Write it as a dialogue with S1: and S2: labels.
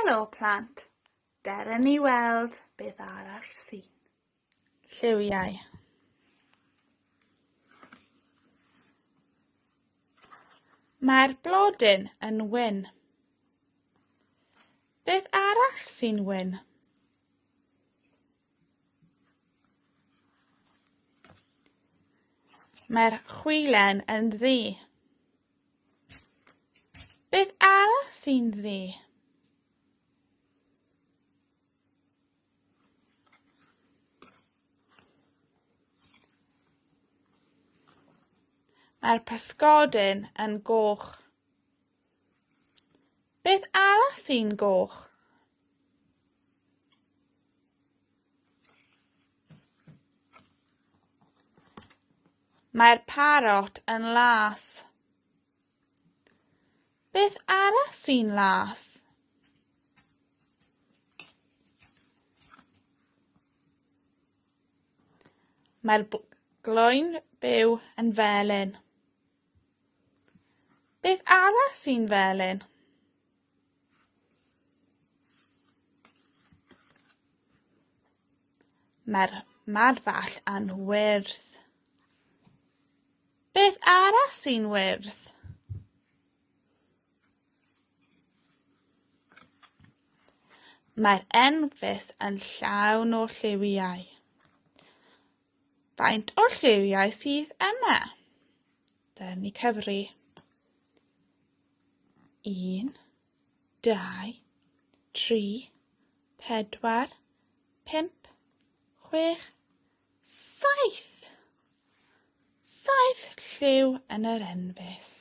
S1: Helo plant, dere ni weld beth arall sy'n. Lliwiau. Mae'r blodyn yn wyn. Beth arall sy'n wyn? Mae'r chwilen yn ddu. Beth arall sy'n ddu? Mae'r pysgodyn yn goch. Beth arall sy'n goch? Mae'r parot yn las. Beth arall sy'n las? Mae'r gloyn byw yn felyn. Beth arall sy'n felyn? Mae'r madfall yn wyrdd. Beth arall sy'n wyrdd? Mae'r enfys yn llawn o lliwiau. Faint o lliwiau sydd yna? Dyna ni cyfri. 1, 2, 3, 4, 5, 6, 7! Saith lliw yn yr enfys.